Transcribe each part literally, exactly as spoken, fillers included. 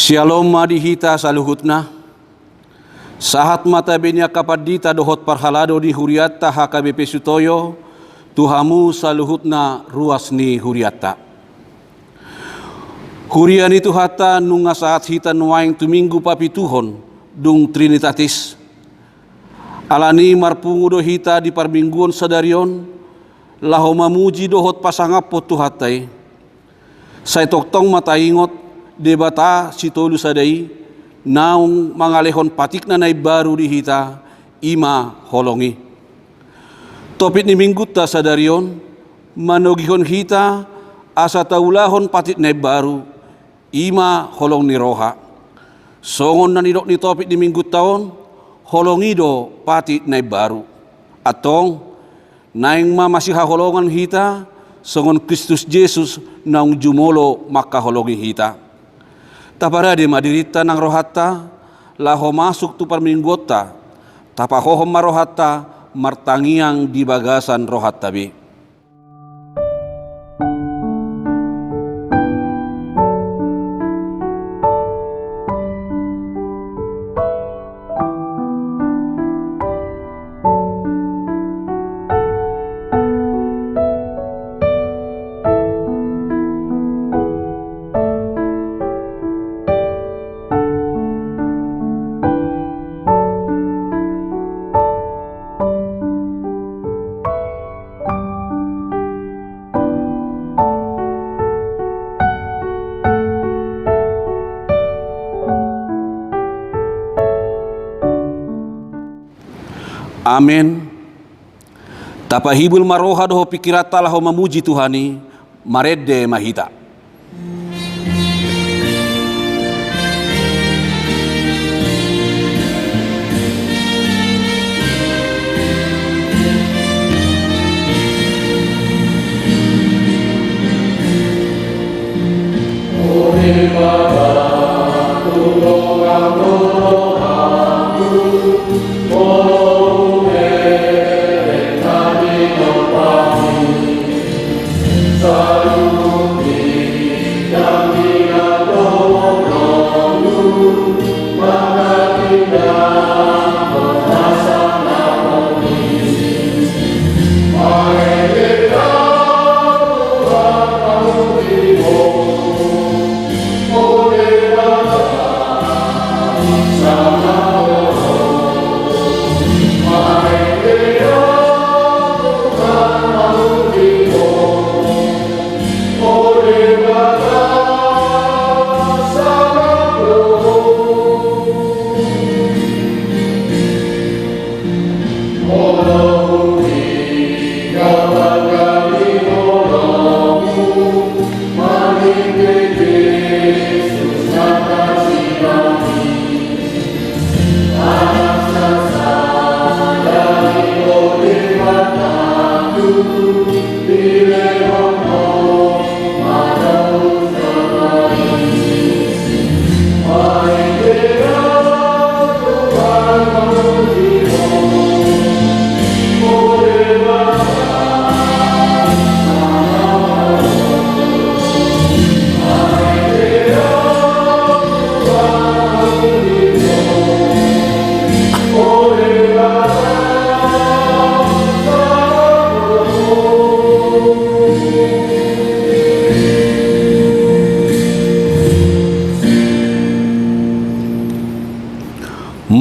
Syalom ma di hita saluhutna. Sahat ma tabe ni angka pandita dohot parhalado ni hurianta H K B P Sutoyo tu hamu saluhutna ruas ni hurianta. Huria ni Tuhanta, nunga sahat hita nuaeng tu Minggu Papituhon dung Trinitatis. Alani i marpungu do hita di parmingguon sadari on, laho mamuji dohot pasangaphon Tuhanta i. Sai tongtong ma taingot, Debata sitolu sada i, naung mangalehon patikna na imbaru di hita, i ma holong i. Topik ni Minggunta sadari on, manogihon hita, asa taulahon patik na imbaru, i ma holong ni roha. Songon na nidok ni topik ni Minggunta on, holong i do patik na imbaru. Antong, naeng ma masihaholongan hita, songon Kristus Jesus naung jumolo mangkaholongi hita. Taparade ma dirinta nang rohanta, laho masuk tu parmingguonta, tapahohom ma rohanta, martangiang di bagasan rohanta be. Amen. Tapahibul ma roha dohot pingkiranta laho mamuji Tuhan i, marende ma hita.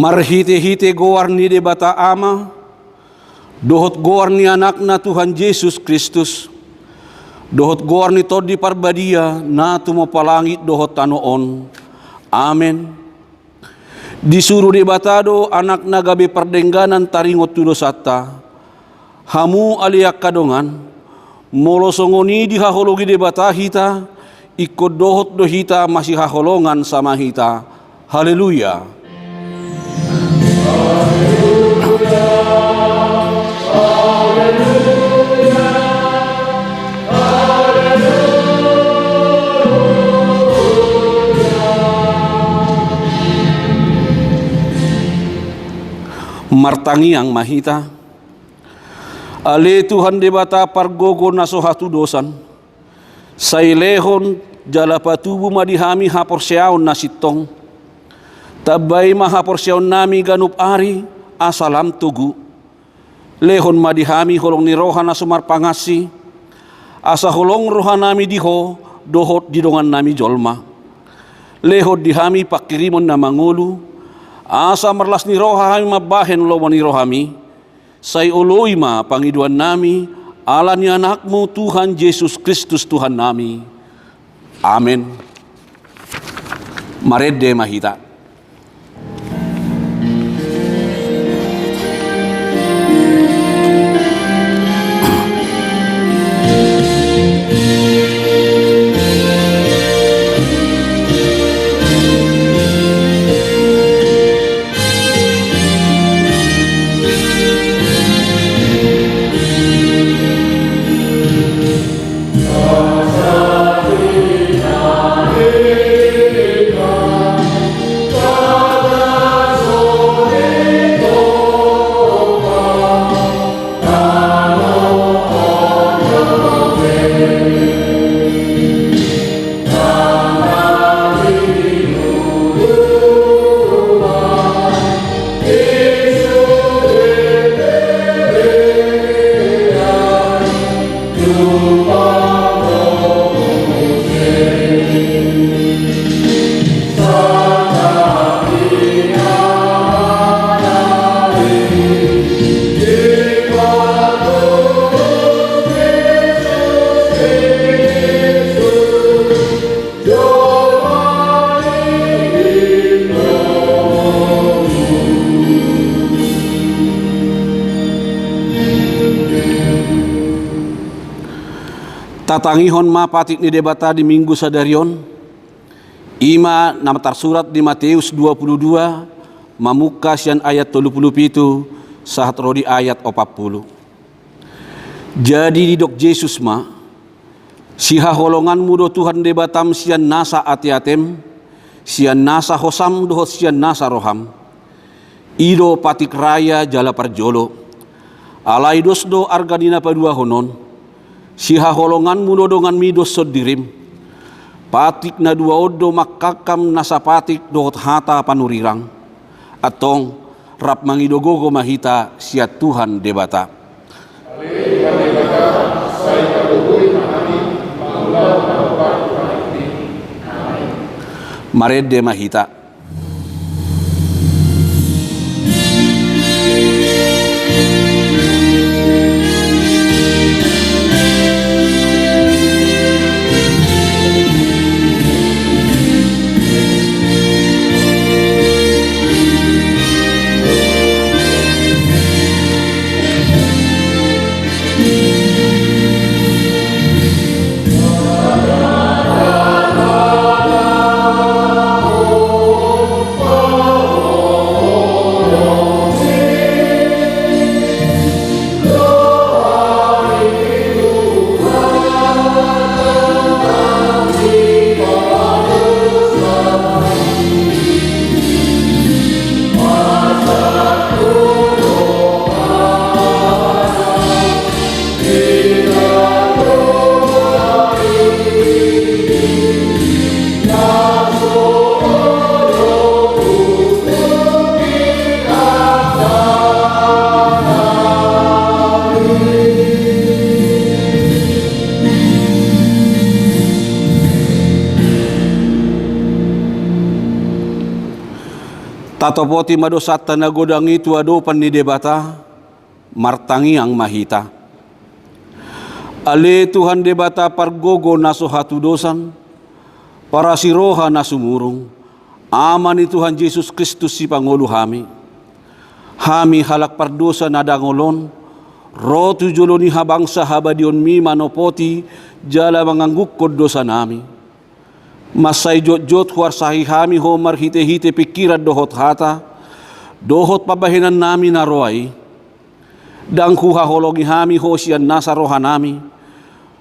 Marhitehite goar ni Debata Ama, dohot goar ni Anakna Tuhan Jesus Kristus, dohot goar ni Tondi Parbadia na tumompa langit dohot tano on. Amen. Disuru Debata do Anakna gabe pardengganan taringot tu dosanta. Hamu ale angka dongan, molo songon i dihaholongi Debata hita, ingkon dohot do hita masihaholongan sama hita. Haleluya. Martangiang ma hita. Ale Tuhan Debata pargogo na so hatudosan, sai lehon jala patubu ma di hami haporseaon na sintong. Tambai ma haporseaonnami ganup ari asa lam togu. Lehon ma di hami holong ni roha na so marpangansi, asa holong rohanami di Ho dohot di dongannami jolma. Lehon di hami panghirimon na mangolu, asa marlas ni roha hami mambahen lomo ni rohami. Sai oloi ma pangidoannami, ala ni Anakmu Tuhan Jesus Kristus Tuhannami. Amen. Marende ma hita. Tatangihon ma patik ni Debata di Minggu sadari on. I ma na tarsurat di Mateus dua puluh dua, mamungka sian ayat tolu puluh pitu sahat ro di ayat opat puluh. Jadi didok Jesus ma: Sihaholonganmu do Tuhan Debatam sian nasa ateatem, sian nasa hosam dohot sian nasa roham. I do patik raya jala parjolo. Alai dos do arga ni na paduahon on. Sihaholonganmu do donganmi doshon dirim. Patik na dua on do mangkangkam nasa patik dohot hata panurirang. Antong, rap mangido gogo ma hita sian Tuhan Debata. Marende ma hita. Tatopoti ma dosanta na godang i tu adopan ni Debata. Martangiang ma hita. Ale Tuhan Debata pargogo na so hatudosan, parasi roha na sumurung, Ama ni Tuhan Jesus Kristus sipangolu hami. Hami halak pardosa na dangol on, ro tu jolo ni habangsa habadionmi manopoti jala manganggungkon dosanami. Mansai jotjot huarsahi hami Ho marhitehite pingkiran dohot hata, dohot pambahenannami na roa i. Ndang huhaholongi hami Ho sian nasa rohanami,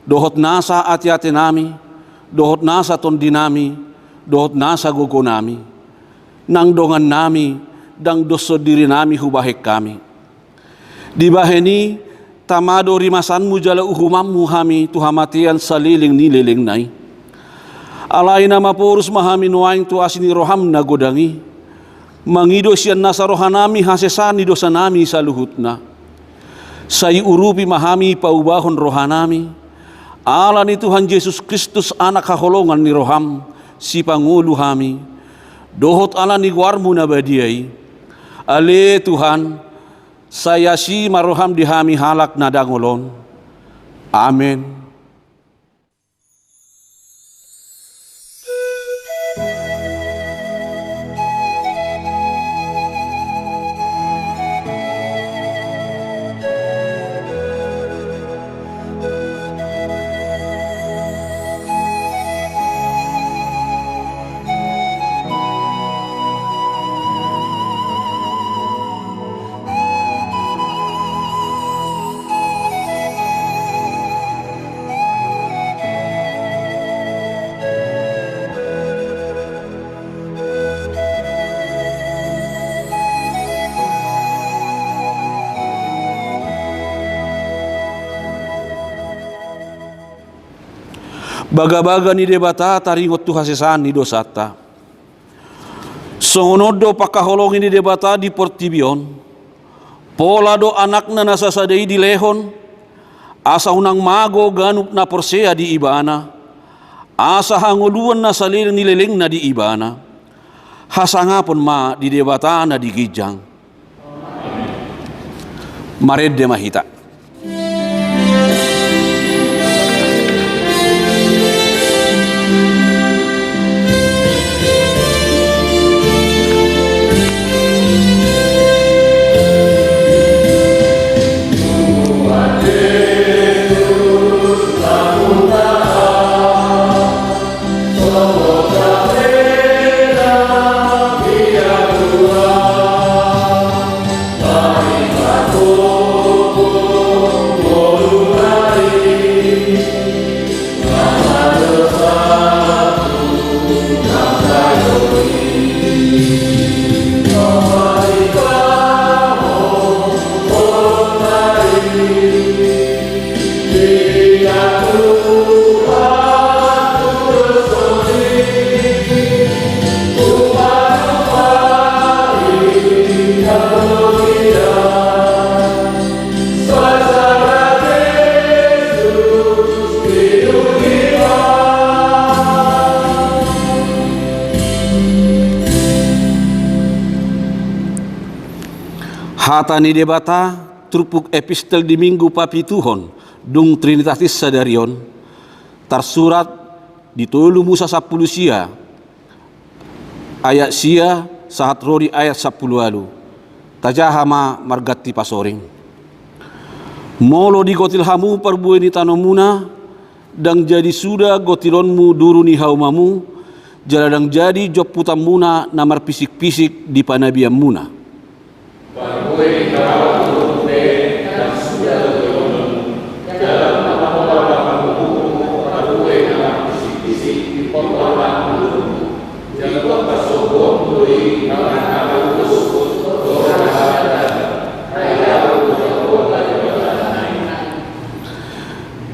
dohot nasa ateatenami, dohot nasa tondinami, dohot nasa gogonami. Nang dongannami, ndang doshon dirinami hubahen hami. Dibahen i, tama do rimasanmu jala uhumanmu hami tu hamatean saleleng ni lelengna i. Alai na maporus ma hami nuaeng tu asi ni roham na godang i, mangido sian nasa rohanami hasesaan ni dosanami saluhutna. Sai urupi ma hami paubahon rohanami, ala ni Tuhan Jesus Kristus, Anak haholongan ni roham, sipangolu hami, dohot ala ni goarmu na badia i. Ale Tuhan, sai asi ma roham di hami halak na dangol on. Amen. Bagabaga ni Debata taringot tu hasesaan ni dosanta. Songon on do pangkaholongi ni Debata di portibi on. Pola do Anakna na sasada i dilehon, asa unang mago ganup na porsea di Ibana, asa hangoluan na saleleng ni lelengna di Ibana. Hasangapon ma di Debata na di ginjang. Marende ma hita. Hata ni Debata, turpuk epistel di Minggu Papituhon dung Trinitatis sadari on, tarsurat di tolu Musa sampulu sia, ayat sia sahat ro di ayat sampulu ualu. Tajaha ma marganti pasoring. Molo digotil hamu parbue ni tanomuna, ndang jadi suda gotilonmu duru ni haumamu, jala ndang jadi jomputanmuna na marpisikpisik di panabianmuna.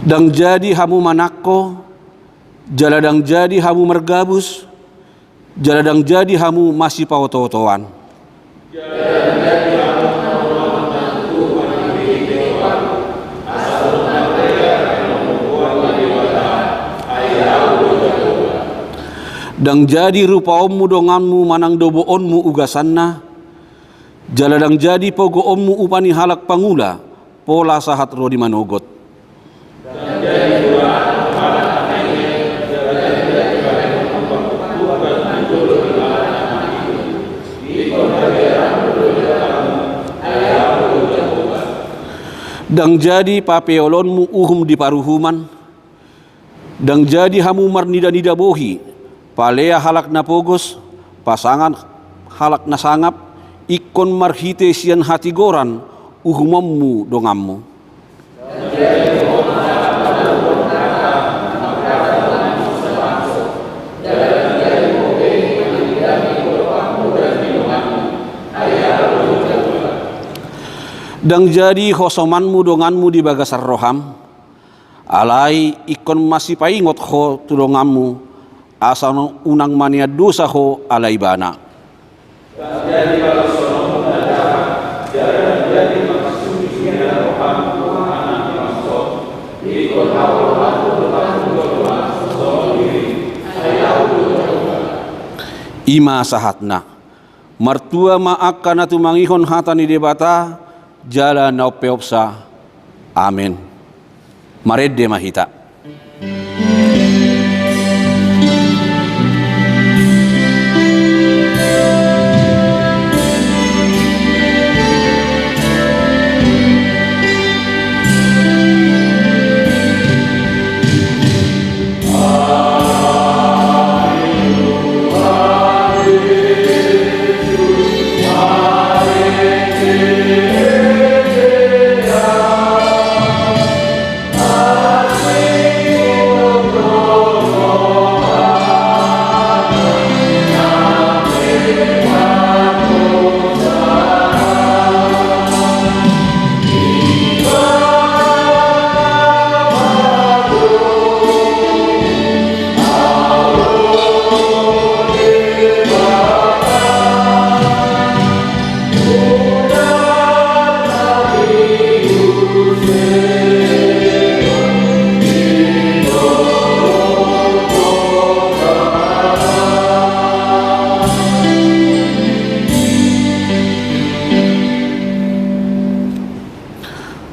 Ndang jadi hamu manangko, jala ndang jadi hamu margabus, jala ndang jadi hamu masipaotootoan. Ndang jadi rupaonmu donganmu manang doboonmu ugasanna, jala ndang jadi pogoonmu upa ni halak pangula, pola sahat ro di manogot. Ndang jadi papeolonmu uhum di paruhuman, ndang jadi hamu marnidanida bohi, palea halak na pogos, pasangan halak na sangap, ingkon marhite sian hatigoran uhumonmu donganmu. Ndang jadi hosomanmu donganmu di bagasan roham, alai ingkon masipaingot ho tu donganmu, asa unang manean dosa ho ala Ibana. I ma sahatna. Martua ma angka na tumangihon hata ni Debata jala na umpeopsa. Amen. Marende ma hita.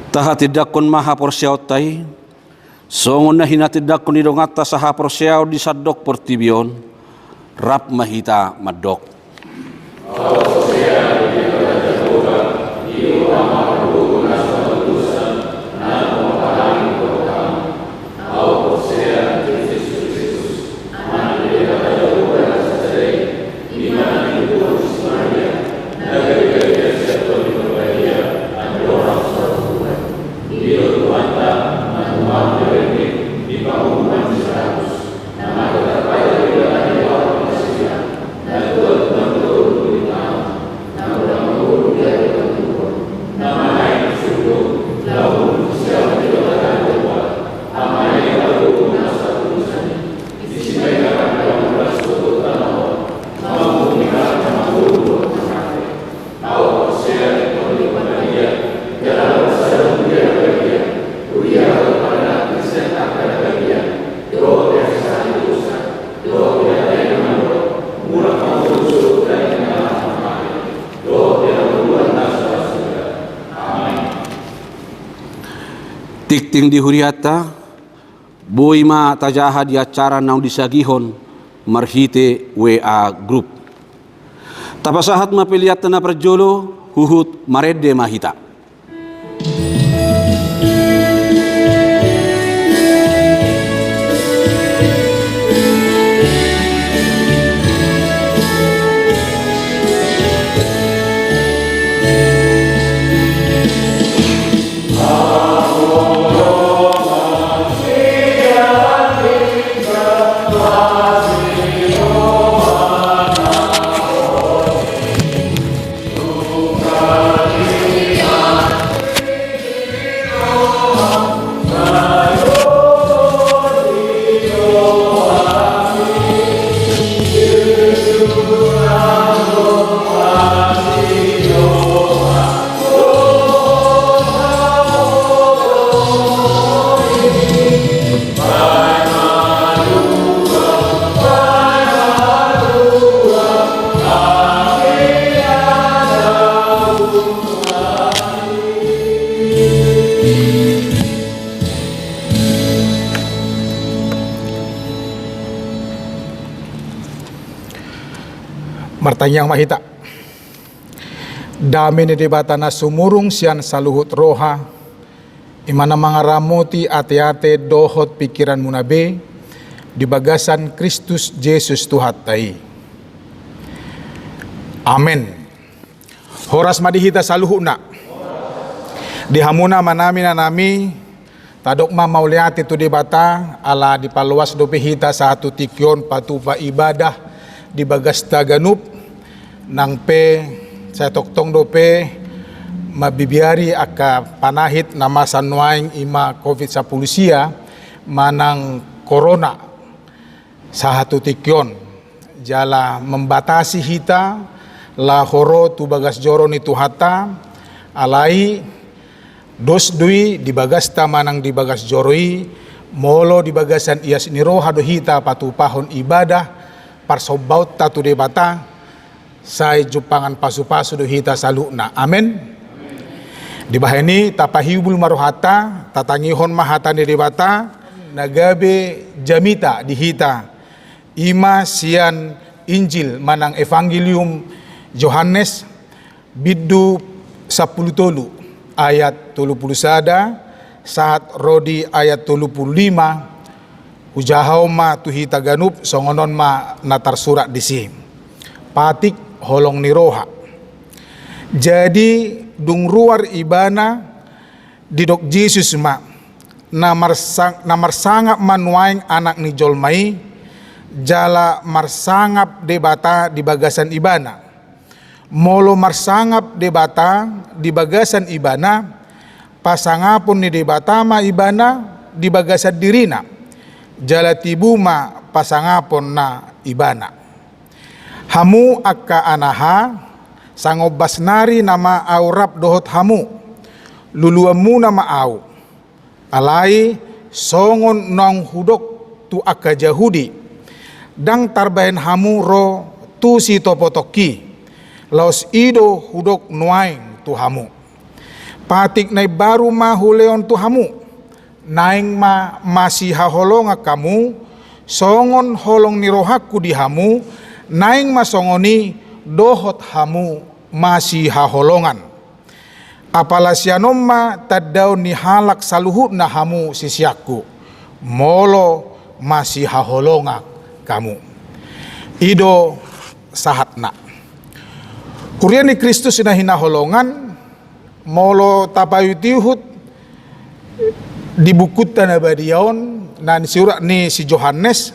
Tahatindangkon ma haporseaonta i, songon na hinatindangkon ni donganta sahaporseaon di sandok portibi on. Rap ma hita mandok. Tingting di hurianta, boi ma tajaha di acara naung disagihon marhite W A group. Tapasahat ma peleanta na parjolo, huhut marende ma hita. Martangiang ma hita. Dame ni Debata na sumurung sian saluhut roha, i ma na mangaramoti ateate dohot pingkiranmuna be, di bagasan Kristus Jesus Tuhanta i. Amen. Horas ma di hita saluhutna. Di hamu na amanami, inanami, tadok ma mauliate tu Debata, ala dipaloas dope hita sahat tu tingki on patupa ibadah di bagasta ganup, nang pe sai tongtong dope mambibiari angka panahit na masa nuaeng, i ma covid sampulu sia manang corona. Sahat tu tingki on, jala membatasi hita laho ro tu bagas joro ni Tuhanta, alai dos do i di bagasta manang di bagas joro i, molo di bagasan ias ni roha do hita patupahon ibadah parsombaonta tu Debata, sai jumpangan pasupasu do hita saluhutna. Amen. Dibahen i, tapahibul ma rohanta, tatangihon ma hata ni Debata na gabe jamita di hita, i ma sian Injil manang Evangelium Johannes, bindu sampulu tolu, ayat tolu pulu sada sahat ro di ayat tolu pulu lima. Hujahahon ma tu hita ganup, songon on ma na tarsurat disi. Patik holong ni roha. Jadi, dung ruar ibana, didok Jesus ma, na marsang-, na marsangap ma nuaeng Anak ni jolma i, jala marsangap Debata di bagasan ibana. Molo marsangap Debata di bagasan ibana, pasangapon ni Debata ma ibana di bagasan dirina, jala tibu ma pasangaponna ibana. Hamu angka anaha, sangombas nari nama au rap dohot hamu, luluanmuna ma au. Alai songon naung hudok tu angka Jahudi, ndang tarbahen hamu ro tu sitopotongki, laos i do hudok nuaeng tu hamu. Patik na imbaru ma hulehon tu hamu, naeng ma masihaholongan hamu, songon holong ni rohangku di hamu, naeng ma songon i dohot hamu masihaholongan. Apala sian on ma tandaon ni halak saluhutna hamu siseanku, molo masihaholongan hamu. I do sahatna. Huria ni Kristus na hinaholongan, molo tapaihutihut di bukunta na badia on, na nisurat ni si Johannes,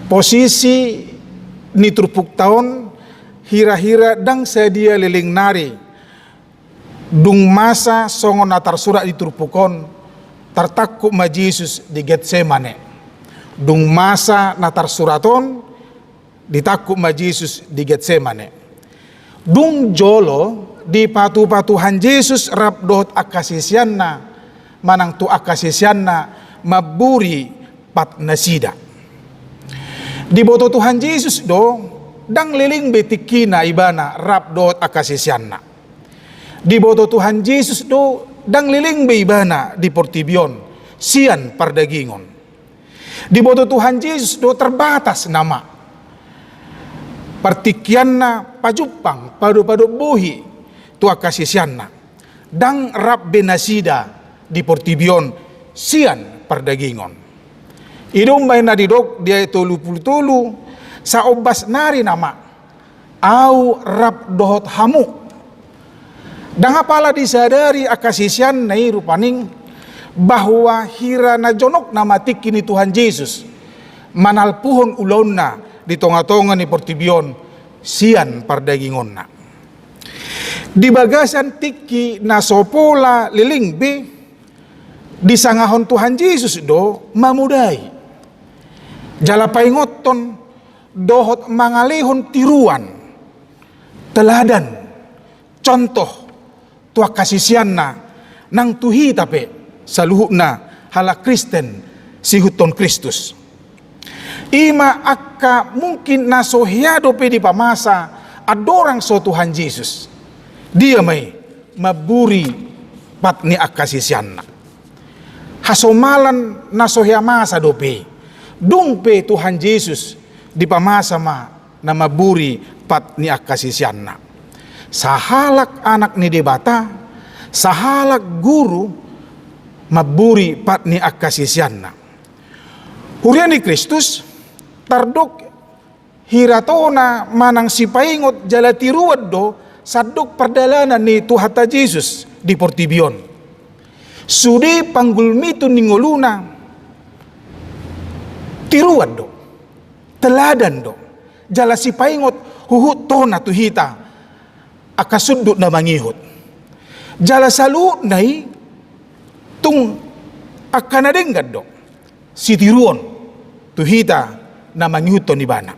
posisi ni turpukta on hirahira ndang sadia leleng nari. Dung masa songon na tarsurat di turpuk on, tartangkup ma Jesus di Getsemane. Dung masa na tarsurat on, ditangkup ma Jesus di Getsemane. Dung jolo dipatupa Tuhan Jesus rap dohot angka siseanna, manang tu angka siseanna mamburi pat nasida. Diboto Tuhan Jesus do, ndang leleng be tingkina ibana rap dohot angka siseanna. Diboto Tuhan Jesus do, ndang leleng be ibana di portibi on sian pardagingon. Diboto Tuhan Jesus do, terbatas nama partingkianna pajumpang, padopadop bohi tu angka siseanna. Ndang rap be nasida di portibi on sian pardagingon. I do umbahen na didok di ayat tolu pulu tolu, saombas nari nama au rap dohot hamu. Ndang apala disadari angka siseanna i rupani, bahwa hira na jonok nama tingki ni Tuhan Jesus manalpuhon ulaonna di tongatonga ni portibi on sian pardagingonna. Di bagasan tingki na so pola leleng be, disangahon Tuhan Jesus do mamodai, jala paingothon dohot mangalehon tiruan, teladan, contoh tu angka siseanna, nang tu hita pe saluhutna halak Kristen, siihuthon Kristus. I ma angka mungkin na so hea dope dipamasa andorang so Tuhan Jesus. Dia ma i? Mamburi pat ni angka siseanna. Hasomalan na so hea masa dope i. Dung pe Tuhan Jesus dipamasa ma na mamburi pat ni angka siseanna. Sahalak anak ni Debata, sahalak guru, mamburi pat ni angka siseanna. Huria ni Kristus, tardok hira tona manang sipaingot jala tiruan do sandok pardalanan ni Tuhanta Jesus di portibi on. Sude panggulmiton ni ngoluna, tiruan do, teladan do, jala sipaingot huhut tona tu hita angka sundut na mangihut. Jala saluhutna i tung angka na denggan do, sitiruon. tu hita na mangihuthon ibana.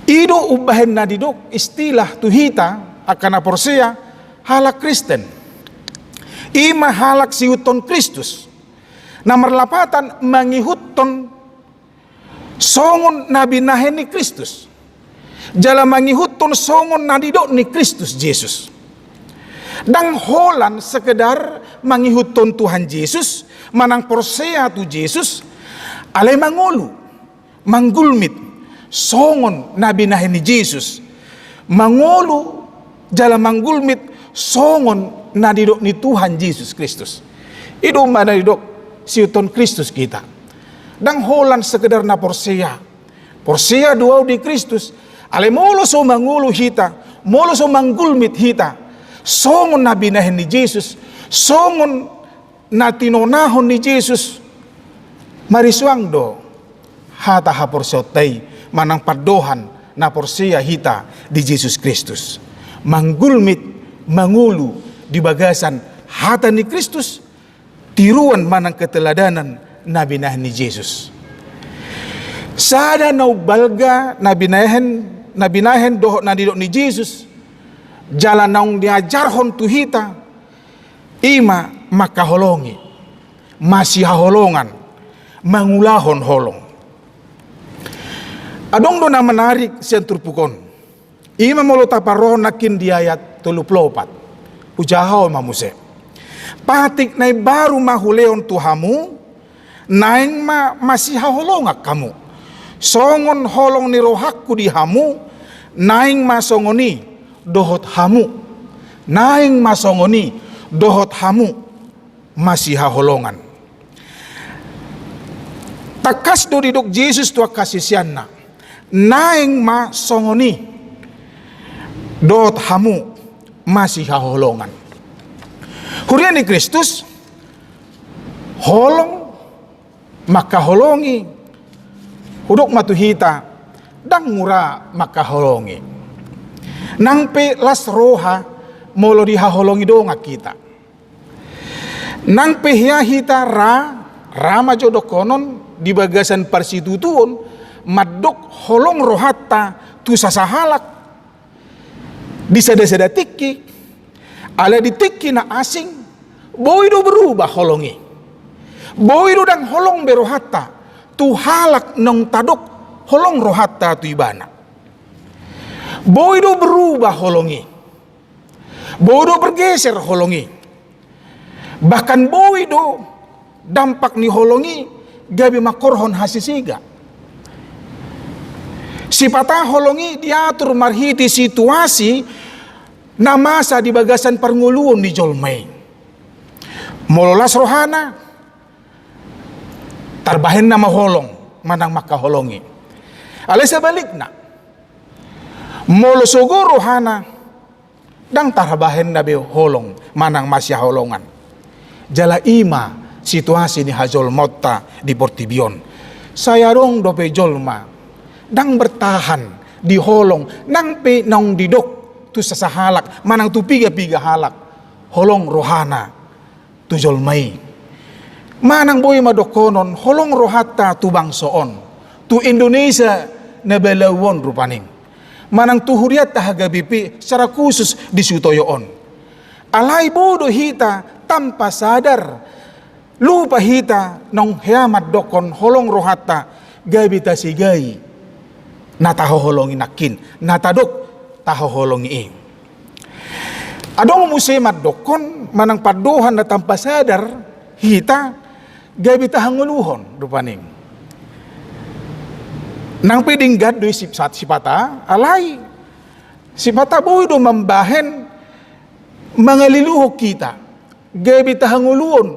I do umbahen na didok istilah tu hita angka na porsea halak Kristen. I ma halak siihuthon Kristus, na marlapatan mangihuthon songon na binahen ni Kristus, jala mangihuthon songon na nidok ni Kristus Jesus. Ndang holan sekedar mangihuthon Tuhan Jesus, manang porsea tu Jesus, alai mangolu, manggulmit songon na binahen ni Jesus, mangolu jala manggulmit songon na nidok ni Tuhan Jesus Kristus. I do umbahen na didok siihuthon Kristus hita. Ndang holan sekedar na porsea. Porsea do au di Kristus. Alai molo so mangolu hita, molo so manggulmit hita songon na binahen ni Jesus, songon na tinonahon ni Jesus, marisuang do hata haporseaonta i manang pandohan na porsea hita di Jesus Kristus. Manggulmit, mangolu di bagasan hata ni Kristus, tiruan manang keteladanan na binahen ni Jesus. Sada na umbalga na binahen, na binahen dohot na nidok ni Jesus, jala naung diajarhon tu hita, i ma mangkaholongi, masihaholongan, mangulahon holong. Adong do na menarik sian turpuk on. I ma molo taparrohahon nangkin di ayat tolu pulu opat. Hujaha ho ma muse. Patik na imbaru ma hulehon tu hamu, naeng ma masihaholongan hamu. Songon holong ni rohangku di hamu, naeng ma songon i dohot hamu. Naeng ma songon i dohot hamu masihaholongan. Tangkas do didok Jesus tu angka siseanna, naeng ma songon i dohot hamu masihaholongan. Huria ni Kristus, holong mangkaholongi, hudok ma tu hita, ndang mura mangkaholongi. Nang pe las roha molo dihaholongi dongan hita. Nang pe hea hita ra, ra ma jo dohonon di bagasan parsitutuon, mandok holong rohanta tu sasahalak di sadasada tingki, alai di tingki na asing, boi do berubah holong i. Boi do ndang holong be rohanta tu halak naung tadok holong rohanta tu ibana. Boi do berubah holong i. Boi do bergeser holong i. Bahkan boi do dampak ni holong i gabe mangkorhon hasisiga. Sipata holong i diatur marhite situasi na masa di bagasan parngoluon ni jolma i. Molo las rohana, tarbahenna ma holong manang mangkaholongi. Alai sebalikna, molo sogo rohana, ndang tarbahenna be holong manang masihaholongan. Jala i ma situasi ni hajolmaonta di portibi on. Sai adong dope jolma ndang bertahan di holong nang pe naung didok tu sasahalak manang tu piga-piga halak holong rohana tu jolma i. Manang boi ma dohonon holong rohanta tu bangso on, tu Indonesia na balau on rupani, manang tu hurianta H K B P secara khusus di Sutoyo on. Alai boi do hita tanpa sadar, lupa hita naung hea mandokkon holong rohanta gabe tasegai na tahaholongi nangkin, na tadok tahaholongi i. Adong muse mandokkon manang pandohan na tanpa sadar hita gabe tahangoluhon rupani. Nang pe denggan do i sip-, sipata, alai sipata boi do mambahen mangaliluhon hita gabe tahangoluhon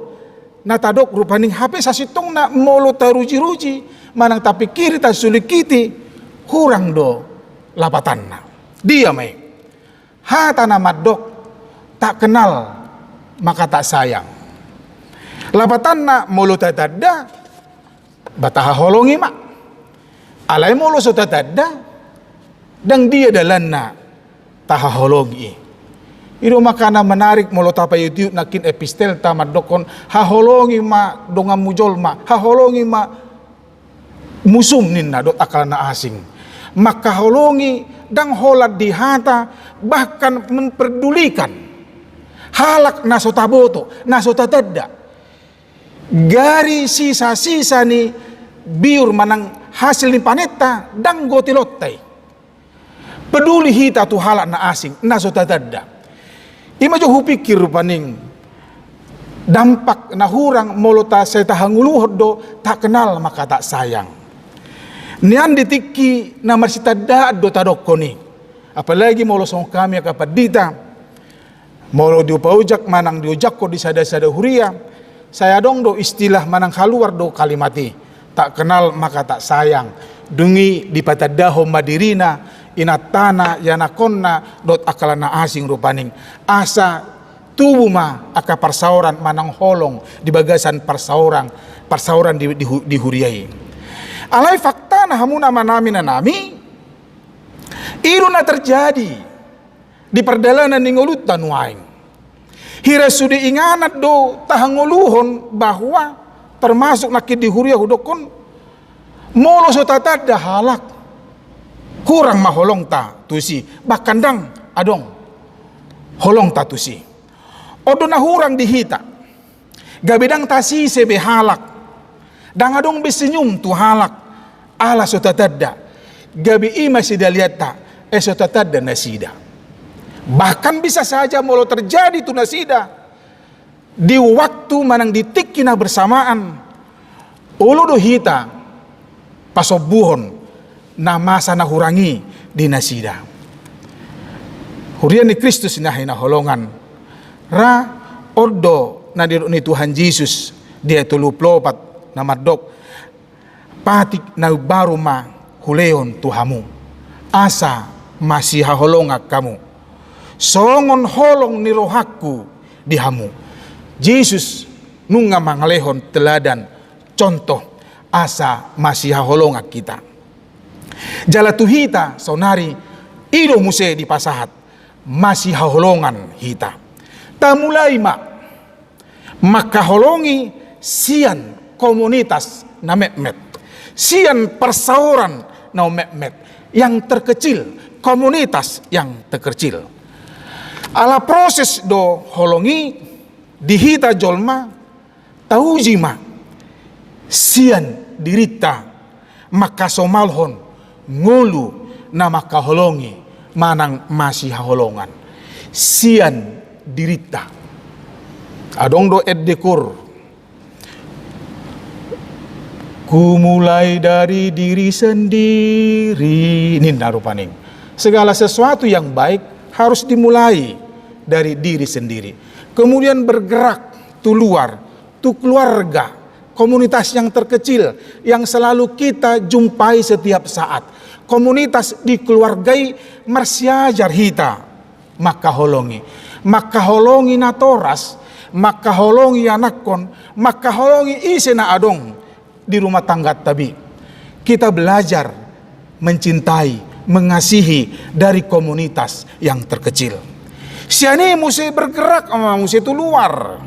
na tadok rupani, hape sasintongna molo taruji-ruji manang tapingkiri, tasulingkiti, hurang do lapatanna. Dia ma i? Hata na mandok tak kenal maka tak sayang. Lapatanna molo tatanda, ba tahaholongi ma. Alai molo so tatanda, ndang dia dalanna tahaholongi i. I do makana menarik molo tapaihut-ihut nangkin epistelta mandokkon haholongi ma donganmu jolma, haholongi ma Musum ninna dohot angka na asing. Mangkaholongi ndang holan di hata, bahkan memperdulikan halak na so taboto, na so tatanda. Gari sisa-sisa ni biur manang hasil ni panenta ndang gotilonta i. Peduli hita tu halak na asing, na so tatanda. Ima jo hupikir rupani dampak na hurang molo ta sai tahangoluhon do, tak kenal maka tak sayang. Nian di tingki na marsitandaan do tadokkon i. Apalagi molo songon hami angka pandita, molo diojaojak manang diojakhon di sada-sada huria, sai adong do istilah manang haluar do kalimat i, tak kenal maka tak sayang. Dung i dipatandahon ma dirina, inantana, ianakhonna dohot angka na asing rupani. Asa tubu ma angka parsaoran manang holong di bagasan parsaoran, parsaoran di, di, hu- di huria i. Alai faktana hamu amanami, inanami, i do na terjadi di pardalanan ni ngolunta nuaeng. Hira sude inganan do tahangoluhon bahwa termasuk nangkin di huria hudokkon, molo so tatanda halak, hurang ma holongta tusi, bahkan ndang adong holongta tusi. On do na hurang di hita. Gabe ndang tasise be halak. Ndang adong be senyum tu halak. Ala so tatanda. Gabe ima sidalianta, eh, so tatanda nasida. Bahkan bisa saja molo terjadi tu nasida, di waktu manang di tingki na bersamaan, olo do hita pasombuhon na masa na hurang i di nasida. Huria ni Kristus na hinaholongan, ra on do na nidok ni Tuhan Jesus di ayat tolu pulu opat na mandok, patik na imbaru ma hulehon tu hamu, asa masihaholongan hamu, songon holong ni rohangku di hamu. Jesus nunga mangalehon teladan, contoh, asa masihaholongan hita. Jala tu hita saonari, i do muse dipasahat, masihaholongan hita. Tamulai ma mangkaholongi sian komunitas na metmet, sian parsaoran na metmet, yang terkecil, komunitas yang terkecil. Ala proses do holong i di hita jolma, tauji ma sian dirinta mangkasomalhon ngolu na mangkaholongi manang masihaholongan sian dirinta. Adong do ende koor, ku mulai dari diri sendiri, ninna rupani. Segala sesuatu yang baik harus dimulai dari diri sendiri, kemudian bergerak tu luar, tu keluarga, komunitas yang terkecil yang selalu kita jumpai setiap saat. Komunitas di keluarga i marsiajar hita mangkaholongi. Mangkaholongi natoras, mangkaholongi anakhon, mangkaholongi ise na adong di rumah tangganta be. Kita belajar mencintai, mengasihi dari komunitas yang terkecil. Sian i muse bergerak ma muse tu luar.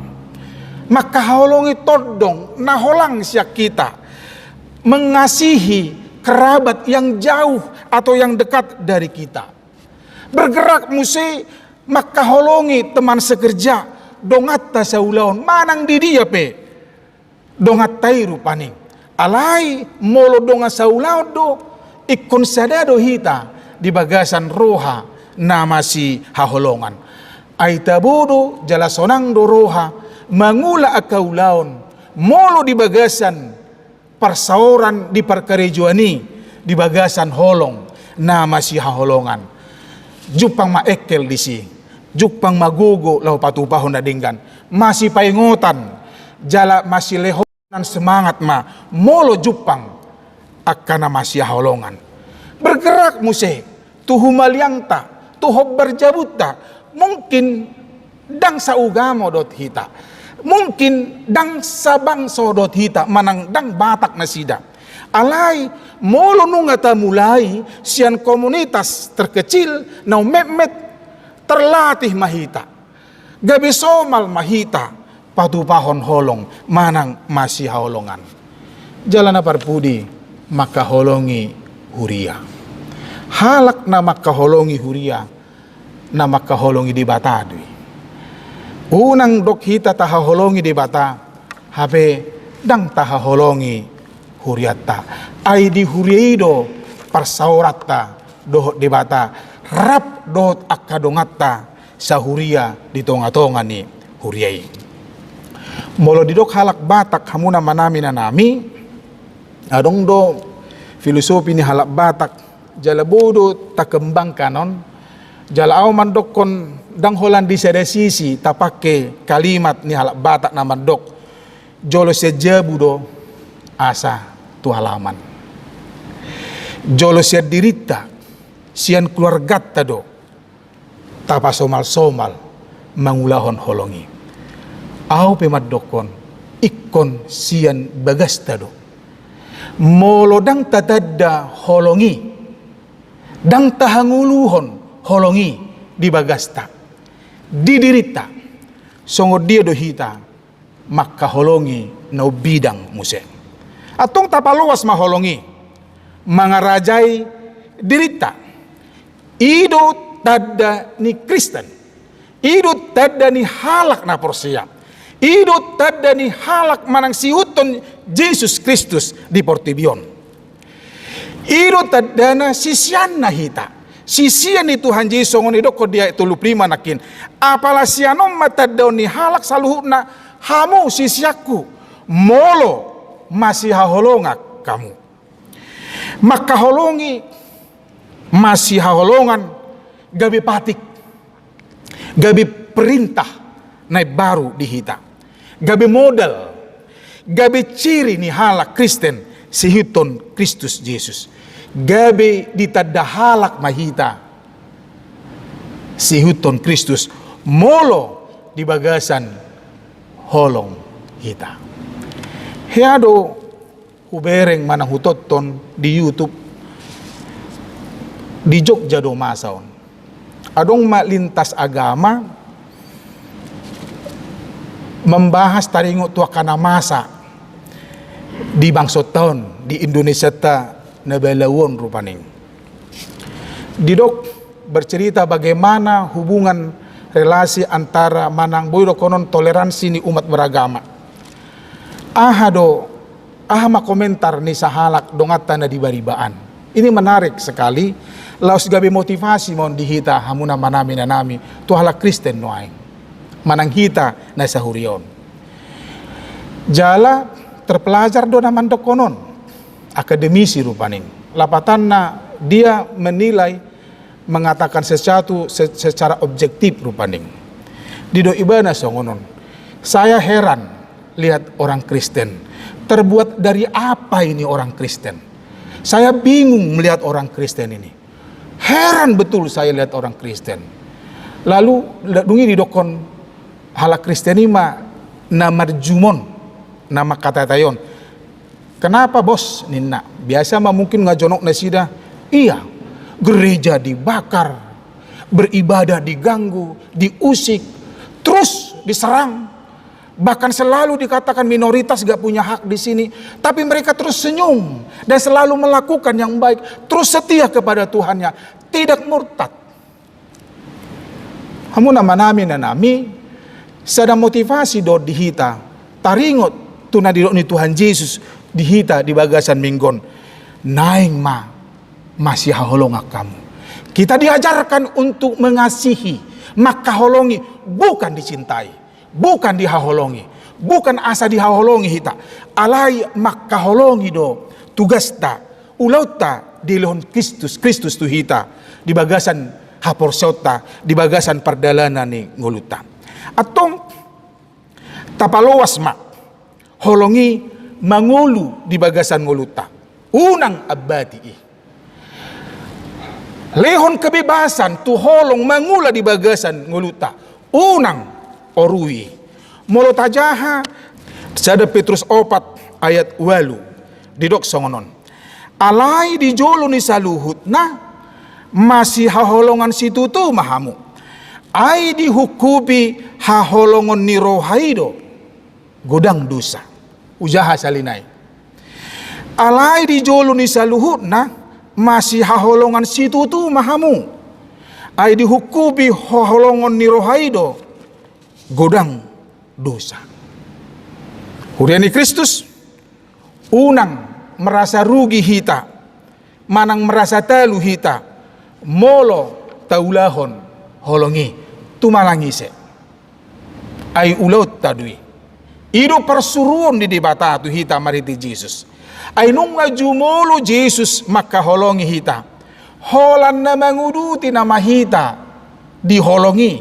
Mangkaholongi tondong na holang sian hita. Mengasihi kerabat yang jauh atau yang dekat dari kita. Bergerak muse mangkaholongi teman sekerja, donganta saulaon, manang di dia pe donganta i rupani. Alai molo dongan saulaon do, ingkon sada do hita di bagasan roha na masihaholongan. Ai tabo do jala sonang do roha mangula angka ulaon molo di bagasan parsaoran di parkarejoan i, di bagasan holong na masihaholongan. Jumpang ma engkel disi, jumpang ma gogo laho patupahon na denggan, masipaingotan jala masilehon semangat ma molo jumpang angka na masihaholongan. Bergerak muse tu humaliangta, tu hombar jabunta. Mungkin ndang saugamo dohot hita, mungkin ndang sabangso dohot hita manang ndang Batak nasida. Alai molo nunga tamulai sian komunitas terkecil na metmet, terlatih ma hita, gabe somal ma hita patupahon holong manang masihaholongan. Jala na parpudi, Mangkaholongi huria. Halak na mangkaholongi huria, na mangkaholongi Debata do i. Unang dok hita tahaholongi Debata, hape ndang tahaholongi hurianta. Ai di huria i do parsaoranta dohot Debata, rap dohot angka donganta sahuria di tonga-tonga ni huria i. Molo didok halak Batak, hamu na manami na nami, adong do filosofi ni halak Batak, jala boi do takembangkan on, jala au mandokkon ndang holan di sada sisi tapake kalimat ni halak Batak na mandok, jolo sian jabu do asa tu halaman. Jolo sian dirinta, sian keluarganta do tapasomal-somal mangulahon holong i. Au pe mandokkon, ingkon sian bagasta do. Molo ndang tatanda holong i, ndang tahangoluhon holong i di bagasta, di dirinta, songon dia do hita mangkaholongi na umbidang muse? Antong tapaloas ma holong i mangarajai dirinta. I do tanda ni Kristen. I do tanda ni halak na porsea. I do tanda ni halak manang siihuthon Jesus Kristus di portibi on. I do tandana siseanna hita. Sisean ni Tuhan Jesus, songon didokkon di ayat tolu pulu lima nangkin. Apala sian on ma tandaon ni halak saluhutna, hamu siseanku, molo masihaholongan hamu. Mangkaholongi, masihaholongan, gabe patik, gabe perintah na imbaru di hita, gabe modal, gabe ciri ni halak Kristen siihuthon Kristus Jesus, gabe ditanda halak ma hita siihuthon Kristus, molo di bagasan holong hita. Hea do hubereng manang hutonton di YouTube, di Jogja do masa on. Adong ma lintas agama membahas taringot tu angka na masa di bangsonta on, di Indonesianta na balau on rupani. Didok, bercerita bagaimana hubungan relasi antara manang boi dohonon toleransi ni umat beragama. Aha do, aha ma komentar ni sahalak donganta na di bariba an? Ini menarik sekali, laos gabe motivasi ma on di hita, hamu na manami na nami, tu halak Kristen nuaeng, manang hita na sahuria on. Jala terpelajar do na mandokkon on, akademisi rupani. Lapatanna, dia menilai, mengatakan sesuatu se-, secara objektif rupani. Didok ibana songon on, saya heran lihat orang Kristen. Terbuat dari apa ini orang Kristen? Saya bingung melihat orang Kristen ini. Heran betul saya lihat orang Kristen. Lalu, dung i didokkon halak Kristen i ma na marjumon, na mangkatatai on. Kenapa, Bos? Ninna. Biasa ma mungkin nga jonok nasida, iya, gereja dibakar, beribadah diganggu, diusik, terus diserang. Bahkan selalu dikatakan minoritas gak punya hak di sini. Tapi mereka terus senyum dan selalu melakukan yang baik. Terus setia kepada Tuhannya. Tidak murtad. Hamu na manami na nami, sada motivasi do di hita, taringot tu na didok ni Tuhan Jesus di hita di bagasan minggu on. Naeng ma masihaholongan hamu. Kita diajarkan untuk mengasihi, mangkaholongi, bukan dicintai, bukan dihaholongi, bukan asa dihaholongi hita. Alai mangkaholongi do tugasta, ulaonta dilehon Kristus, Kristus tu hita, di bagasan haporseaonta, di bagasan pardalanan ni ngolunta. Antong tapaloas ma holong i mangolu di bagasan ngolunta. Unang ambati i. Lehon kebebasan tu holong mangula di bagasan ngolunta. Unang orui. Molo tajaha sada Petrus opat ayat ualu, didok songon on. Alai di jolo ni saluhutna, masihaholongan situtu ma hamu. Ai dihungkupi haholongon ni roha i do godang dosa. Hujaha sahali nai. Alai di jolo ni saluhutna masihaholongan situtu ma hamu. Ai dihungkupi haholongon ni roha i do godang dosa. Huria ni Kristus, unang merasa rugi hita manang merasa talu hita molo taulahon holong i tu manang ise. Ai ulaonta do i. I do parsuruon ni Debata tu hita marhite Jesus. Ai nunga jumolo Jesus mangkaholongi hita, holan na manguduti nama hita di holong i.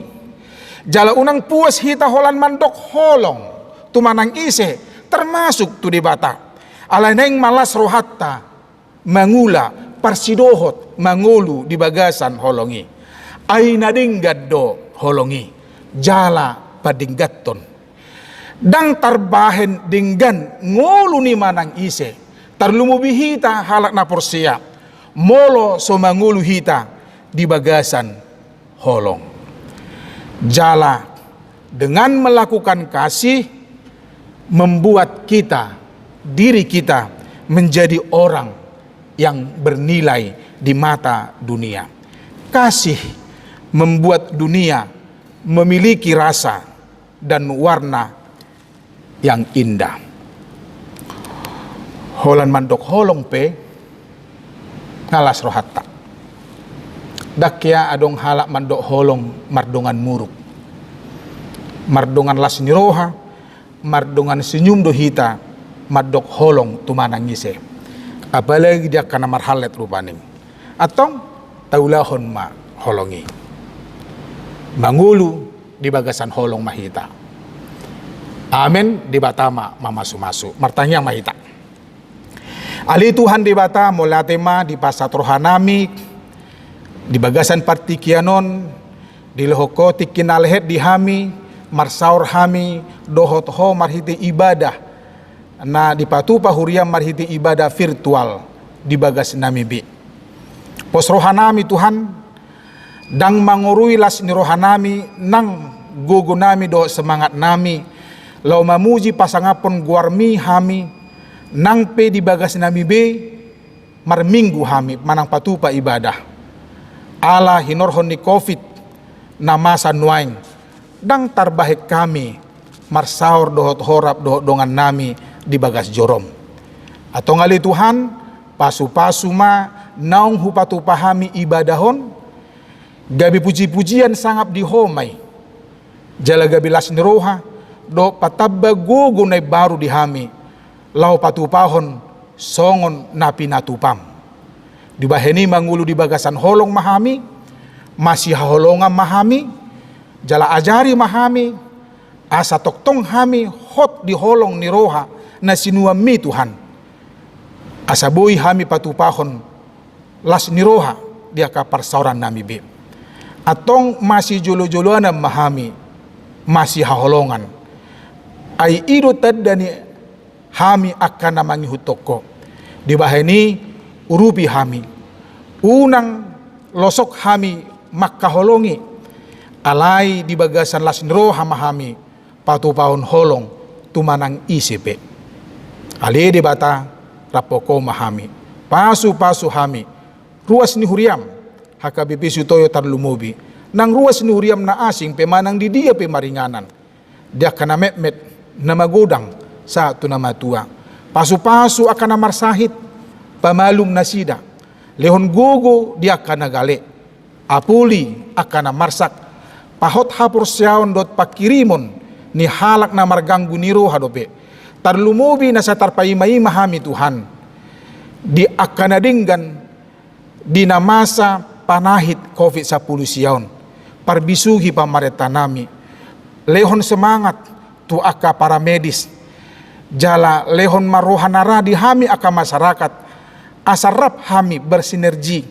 Jala unang puas hita holan mandok holong tu manang ise, termasuk tu Debata. Alai naeng ma las rohanta mangula parsidohot mangolu di bagasan holong i. Ai na denggan do holong i, jala padengganhon. Ndang tarbahen denggan ngolu ni manang ise, tarlumobi hita halak na porsea, molo so mangolu hita di bagasan holong. Jala dengan melakukan kasih membuat kita, diri kita menjadi orang yang bernilai di mata dunia. Kasih membuat dunia memiliki rasa dan warna yang indah. Holan mandok holong pe, nga las rohanta. Ndang hea adong halak mandok holong mardongan muruk. Mardongan las ni roha, mardongan senyum do hita mandok holong tu manang ise. Apalagi di angka na marhallet rupani. Antong, taulahon ma holong i. Mangolu di bagasan holong ma hita. Amen. Debata ma mamasumasu. Martangiang ma hita. Ale Tuhan Debata, mauliate ma dipasahat rohanami di bagasan partingkian on, dilehon Ho tingki na lehet di hami, marsaor hami dohot Ho marhite ibadah na dipatupa huriaM marhite ibadah virtual di bagasnami be. Pos rohanami Tuhan, ndang mangorui las ni rohanami nang gogonami dohot semangatnami laho mamuji pasangaphon goarMi hami, nang pe di bagasnami be marminggu hami manang patupa ibadah. Ala hinorhon ni covid na masa nuaeng, ndang tarbahen hami marsaor dohot Ho rap dohot dongannami di bagas joroM. Antong ale Tuhan, pasupasu ma naung hupatupa hami ibadah on, gabe pujipujian sangap di Ho ma i. Jala gabe las ni roha dohot patamba gogo na imbaru di hami laho patupahon songon na pinatupaM. Dibahen i mangolu di bagasan holong ma hami, masihaholongan ma hami, jala ajari ma hami, asa tongtong hami hot di holong ni roha na sinuanMi Tuhan. Asa boi hami patupahon las ni roha di angka parsaorannami be. Antong masijolojoloan ma hami masihaholongan. Ai i do tanda ni hami angka na mangihuthon Ho. Dibahen i urupi hami. Unang losok hami mangkaholongi. Alai di bagasan las ni roha ma hami patupahon holong tu manang ise pe. Ale Debata, raphon Ho ma hami. Pasupasu hami. Ruas ni huriaM, H K B P Sutoyo tarlumobi. Nang ruas ni huriaM na asing pe manang di dia pe maringanan. Di angka na metmet, na magodang, sahat tu na matua. Pasupasu angka na marsahit, pamalum nasida. Lehon gogo di angka na gale. Apuli angka na marsak, pahot haporseaon dohot panghirimon ni halak na marganggu ni roha dope. Tarlumobi na sai tarpaimaima hami Tuhan. Di angka na denggan, di na masa panahit covid sampulu sia on. Parbisuhi pamarentanami. Lehon semangat tu angka paramedis. Jala lehon ma roha na ra di hami angka masyarakat. Asa rap hami bersinergi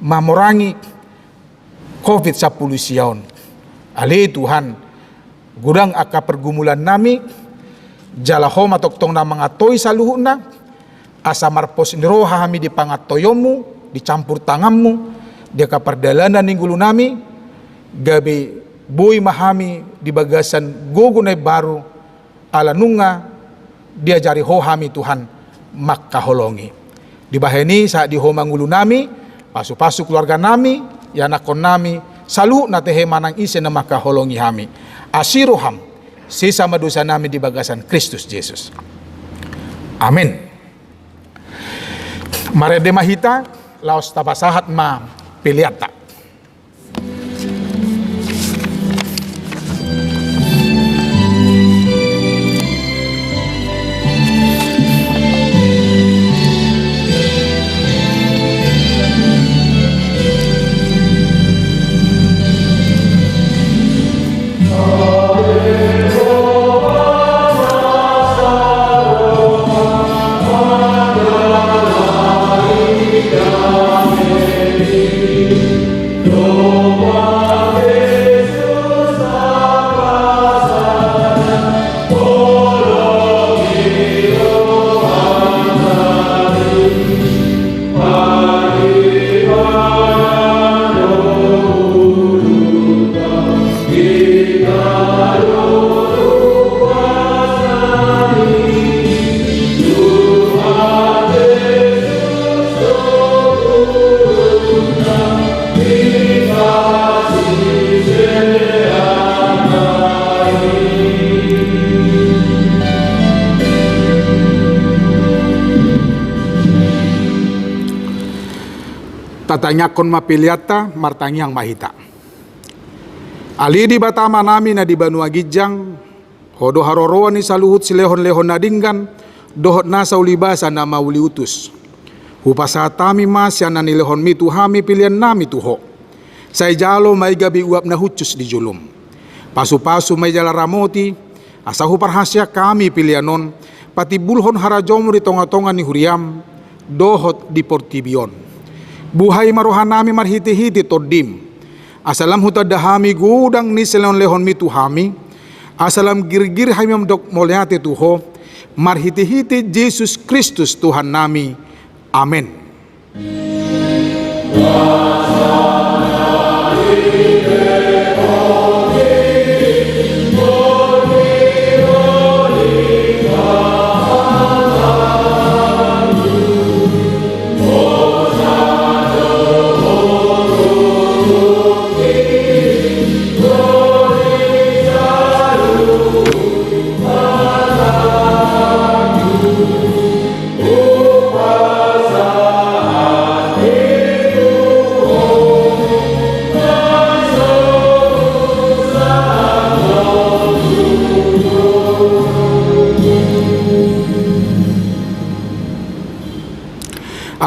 mamorangi covid sampulu sia on. Ale Tuhan, godang angka pergumulannami, jala Ho ma tongtong na mangantoi saluhutna, asa marpos ni roha hami di pangantoionMu, di campur tanganMu, di angka pardalanan ni ngolunami, gabe boi ma hami di bagasan gogo na imbaru, ala nunga diajari Ho hami Tuhan, mangkaholongi. Dibahen i sahat di Ho ma ngolunami, pasupasu keluarganami, ianakkonnami, saluhutna tehe manang ise na mangkaholongi hami. Asi roham, sesa ma dosanami di bagasan Kristus Jesus. Amen. Marende ma hita, laos tapasahat ma peleanta. Tatangiangkon ma peleanta, martangiang ma hita. Ale Debata Amanami na di banua ginjang, Ho do haroroan ni saluhut silehonlehon na denggan dohot nasa ulibasa na mauliutus. Hupasahat hami ma sian na nilehonmi tu hami peleannami tu Ho. Sai jalo ma i gabe uap na hushus di jolom. Pasupasu ma i jala ramoti, asa huparhaseang hami pelean on patimbulhon harajaonmu di tongatonga ni huriam dohot di portibi on. Buhai ma rohanami marhitehite Tondim, asa lam hutanda hami godang ni silehonlehonmi tu hami, asa lam girgir hami mandok mauliate tu Ho, marhitehite Jesus Kristus Tuhannami. Amen.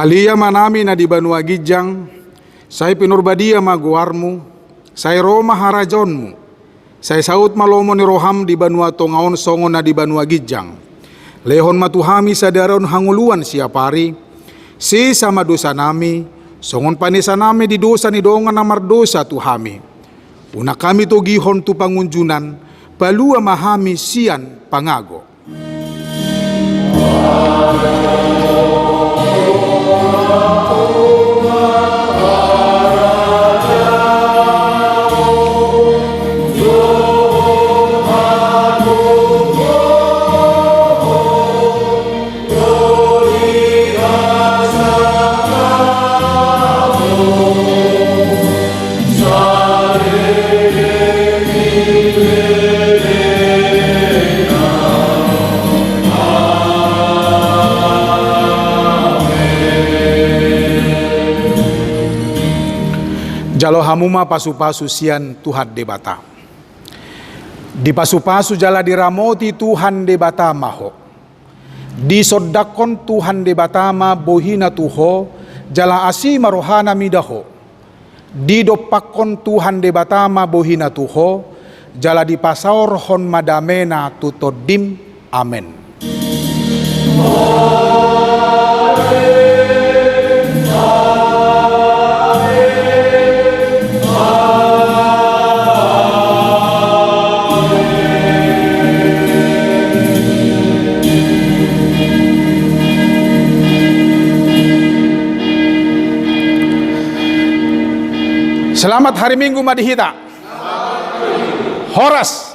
Ale Amanami na di banua ginjang, sai pinarbadia ma goarmu, sai ro ma harajaonmu, sai saut ma lomo ni roham di banua tonga on songon na di banua ginjang. Lehon ma tu hami sadari on hangoluan siapari, sesa ma dosanami, songon panesanami di dosa ni dongan na mardosa tu hami. Unang hami togihon tu pangunjunan, palua ma hami sian pangago. Jalo hamu ma pasupasu sian Tuhan Debata. Dipasupasu jala diramoti Tuhan Debata ma ho. Disondangkon Tuhan Debata ma bohina tu ho, jala asi ma rohana mida ho. Didompakkon Tuhan Debata ma bohina tu ho, jala dipasaorhon ma damena tu tondim. Amen. Selamat hari Minggu ma di hita. Horas.